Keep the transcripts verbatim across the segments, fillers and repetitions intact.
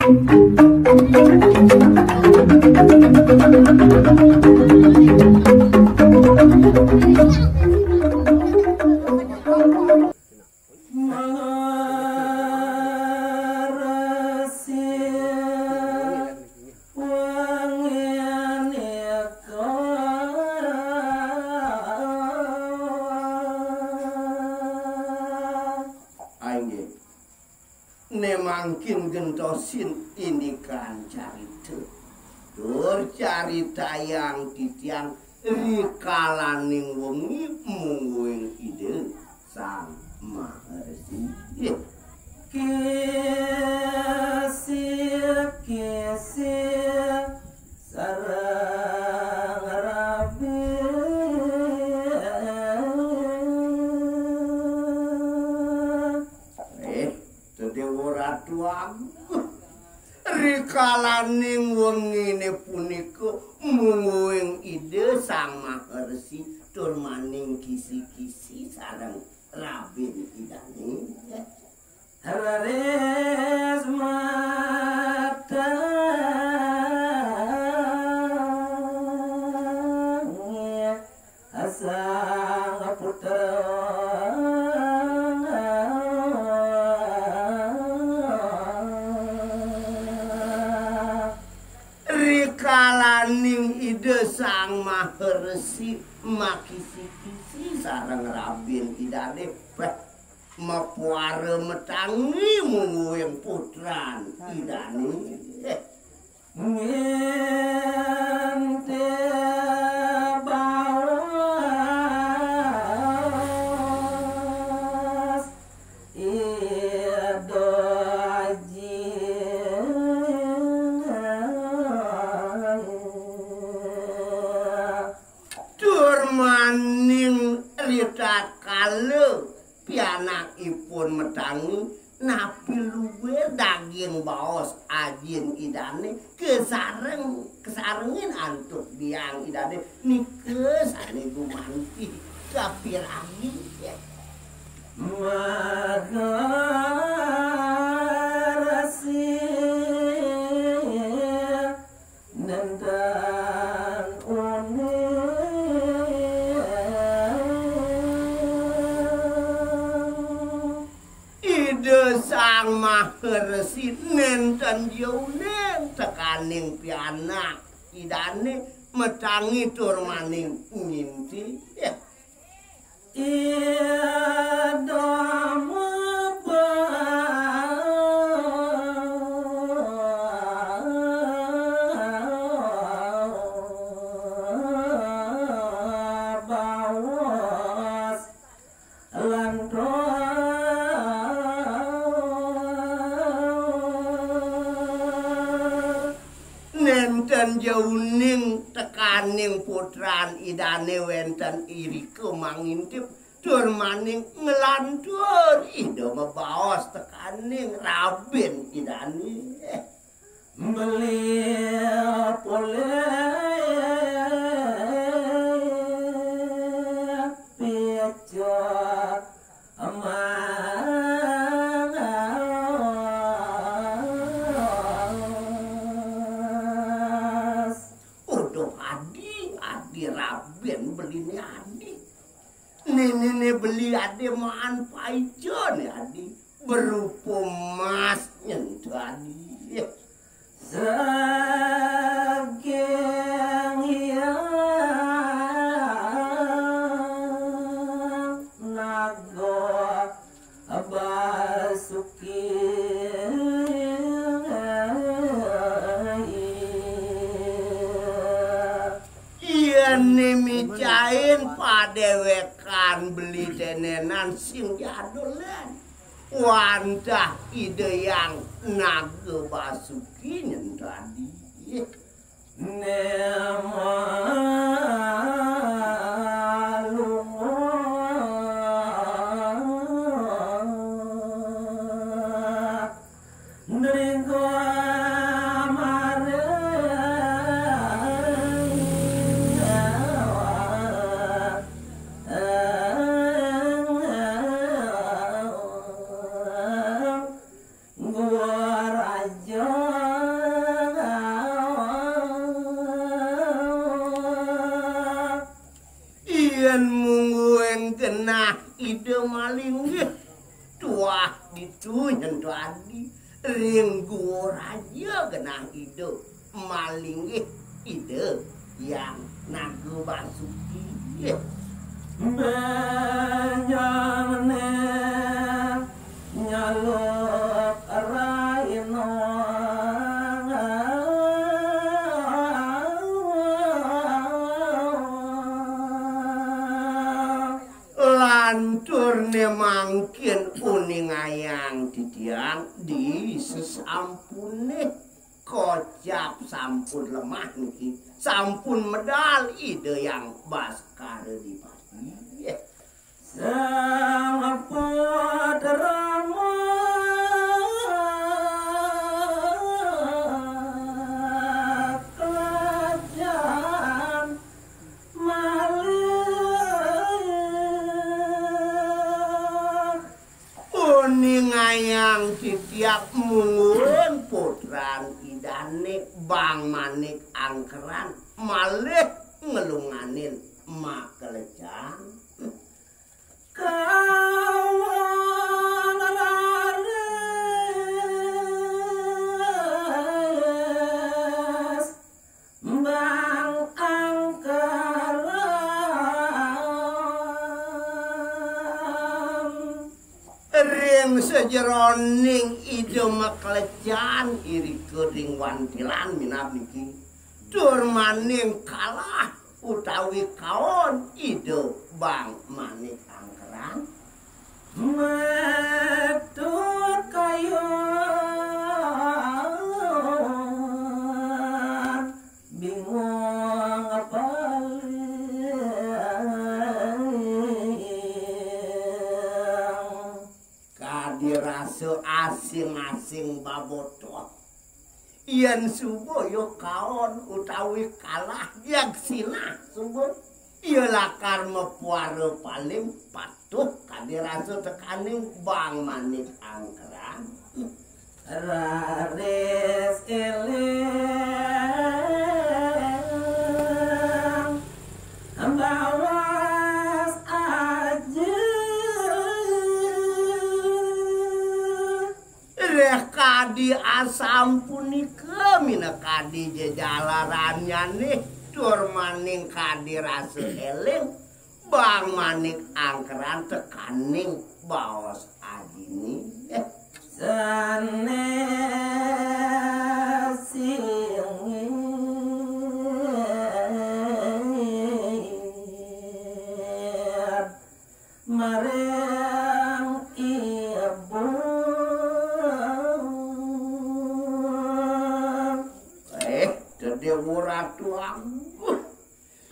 Inggih. Né mangkin gentosin indikan carita. Tur caritayang titiang rikalaning wengi mungguing Ida Sang Maha Resi. Nggih. Kisih-kisih sareng rabi. Eh, Déwa Ratu Agung. Rikalaning wenginé punika mungguing Ida Sang Maha Resi tur maning kisi-kisi sareng rabin Idané. Raris mateng Sang Putra. Rikalaning Ida Sang Maha Resi makisi-kisi sareng rabin Idané, béh, mapuara matangi mungguing putran Idané. Ngintip baos Ida Aji. Tur maning ritatkala pianakipun matangi, napi luir daging baos ajin Idané kasareng, kasarengin antuk biang Idané, nika sané gumanti kapiragi. Maha Resi nénten uning. Ida Sang Maha Resi nénten ja uning tekaning pianak Idané matangi tur maning ngintip. Ida mabaos lantur. Nénten ja uning tekaning putran Idané wénten irika mangintip tur maning nglantur Ida mabaos tekaning rabin Idané. Beli polih picu emas. Uduh adi, adi rabin beliné adi. Nénéné beli adi maan paica né adi. Berupa emas nyen to adi. Saking Hyang Naga Basuki. Yén micain padéwékan beli dénénan sing jadolan. Wantah Ida Hyang Naga Basuki nyen tadi. Nema lunga nrika maring Gua Raja. Guwa raja genah Ida, malinggih Ida Hyang Naga Basuki. Lanturne mangkin uningayang titiang di sesampune kocap sampun lemah niki, sampun medal Ida Hyang Baskara Dipati. Uningayang titiang mungguing putran Idane Bang Manik Angkeran malih ngelunganin makelecan. Ring sajeroning Ida makelecan irika ring wantilan minab niki, tur maning kalah utawi kaon Ida Bang Manik Angkeran. Kadi rasa asing-asing babotoh. Yen suba ya kaon utawi kalah, jeg sinah suba, ya lakar mapuara paling patuh kadi rasa tekaning Bang Manik Angkeran. Raris eling baos aji. Reh kadi asapunika minakadi jejalarannyane, tur maning kadi rasa eling Bang Manik Angkeran tekaning baos ajine. Sanés inggih maring ibu. Eh, Déwa Ratu Agung.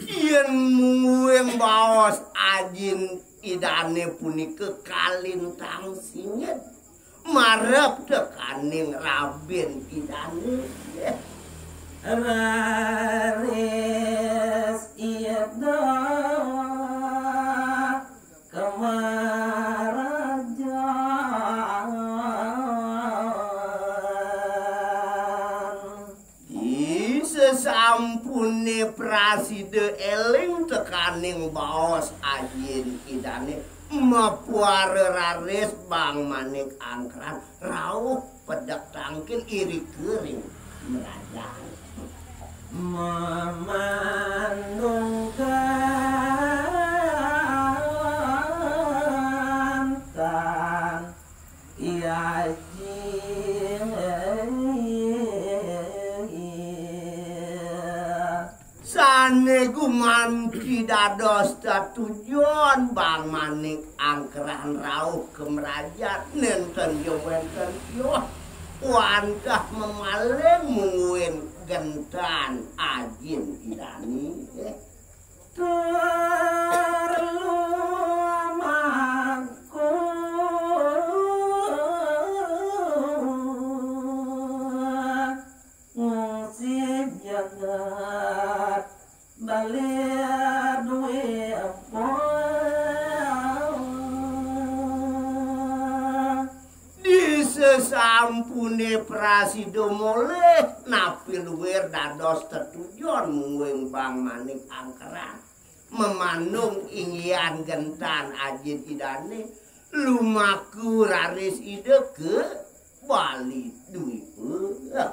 Yen mungguing baos ajin idane punika kalintang singit marep tekaning rabin idane. Raris ida kemarajan. Di sesampune prasida eling tekaning baos ajin idane, mapuara raris Bang Manik Angkeran rauh pedek tangkil irika ring mrajan. Mamandung gantan. Iya, Jing. Sane gumanti dados tetujon Bang Manik Angkeran rauh ka mrajan, nenten ya wenten ya wantah mamaling mungguing gentan ajin idane. Tur lumaku ngungsi jagat bali duwe apa. Di sesampune prasida molih napi luir dados tetujon mungguing Bang Manik Angkeran. Mamandung inggihan gentan ajin idane, lumaku raris ida ka ပှၤလံၤဒုးအံၤပၢၢ်